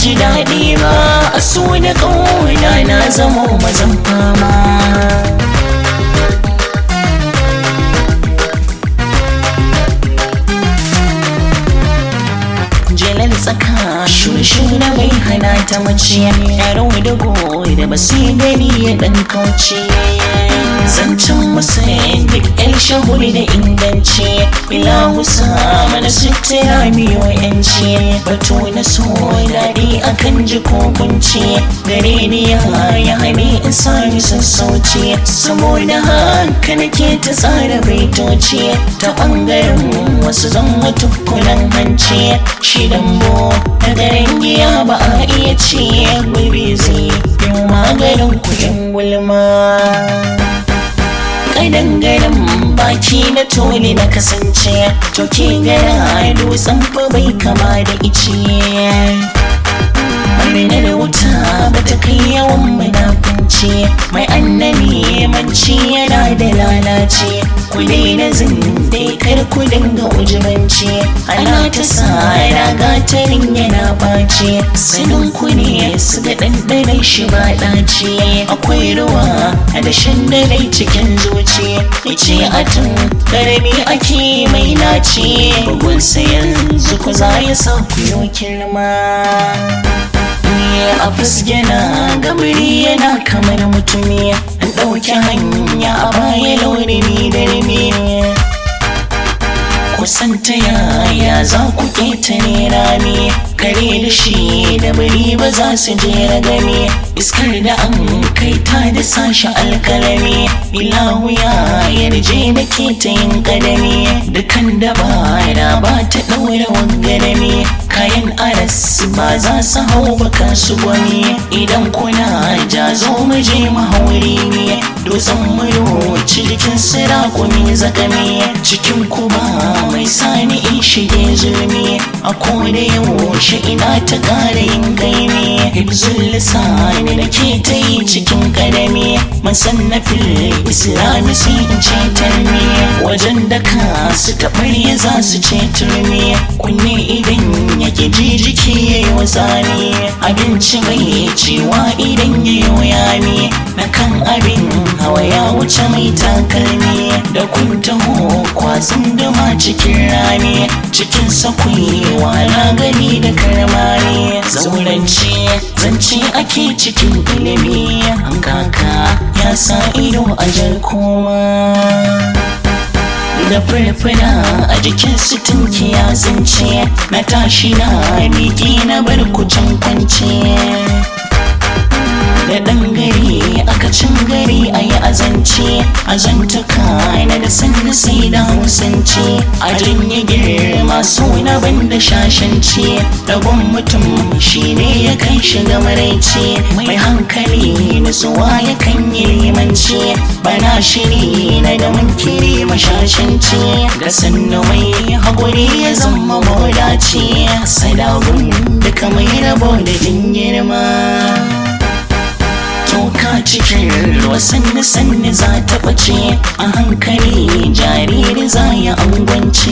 ji daɗi ba. A so da ƙauna na zamo mazan fama. Jalal tsaka shushu na mai hana ta mace, yaro da goyi da basu gani ya dan kauce. Zancen musayin duk yan shahuri da inganci, ilahu mana sutura biyo yanci. Batu na so daɗi akan ji ko kunci, gare ni ya hane in sami sassauci. Saboda haka nake ta tsara baitoci, ta ɓangaren wasu zan mutu kunan hanci. Shi dambo na garin giya ba a iya ci, gurbi zai yi maganin kuɗin gulma. Kadangaren baki na tole na kasance, to ke gara dutsen fa bai kama da ice. Barnar wuta bata kai yawan munafunci, mai annani manci yana da lalace. Ku daina zinde kar ku dinga ujubanci, ana ta sara gatarin yana ɓaci. Sanin ku ne su ga ɗanɗanon shi ba ɗaci, akwai ruwa a dashen dare cikin zuci. Ice a tun karami ake mai naci, bugunsa yanzu ku za ya sa ku yi kirma. A fusgena gabri yana kamar mutumi, an ɗauki hanya a baya laurimi da rimi. Kusan ta yaya za ku ƙetare rami, kare da shi da biri ba za su je ragami. Iskar da an kai ta da sashi alkalami, ilahu ya yarje da ke ta yin kadami. Dukan dabara ba ta ɗaura wangarami, kayan aras ba za su hau ba kansu gwami. Idan kuna ja zo mu je mahauri ne, dutsen muro cikin sira kumi zakami. Cikin kuma mai sani in shige zulmi, a koda yaushe ina ta ƙara yin kaimi. Hibzul lisani da ke ta yi cikin ƙarami, masannafin islami sai in ce tarmi. Wajen da ka su taɓarya za su ce turmi, kunne idan yake ji jiki ya yi wasani. Abinci mai ciwa idan ya yi yami, na kan abin hawa ya wuce mai takalmi. Da kun taho kwatsun dama cikin rami, cikin sakwai wala gani da karmami. Zaurance zance ake cikin ilimi, an kaka ya sa ido a jar koma. Da furfura a jikin su tunkiya zance, na tashi na miƙe na bar kucin kwance. Da ɗan gari aka cin gari a yi azance, azantuka na da sanda sai da hausance. A janye girma suna banda shashanci, rabon mutum shi ne ya kan shiga maraice. Mai hankali nutsuwa ya kan yi limanci, bana shiri na da munkiri mashashanci. Da sannu mai haƙuri ya zama mawadaci, sadagun duka mai rabo da jin girma. Toka cikin ruwa sannu sannu za ta ɓace, a hankali jariri za ya angwance.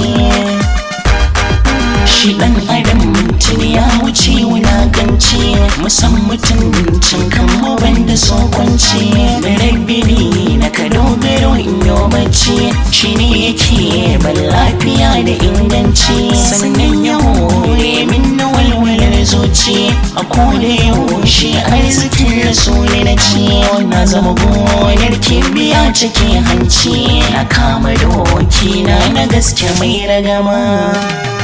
Shi ɗan adam tuni ya wuce wulakanci, musan mutuncin kan mu banda sokonci. Da rabbi na ka dogaro in yo bacci, shi ne yake ban lafiya da inganci. Sannan ya hore min na walwalar zuci, a koda yaushe arzikin rasuli na ci. Na zama gonar kimbiya cikin hanci, na kama doki na na gaske mai ragama.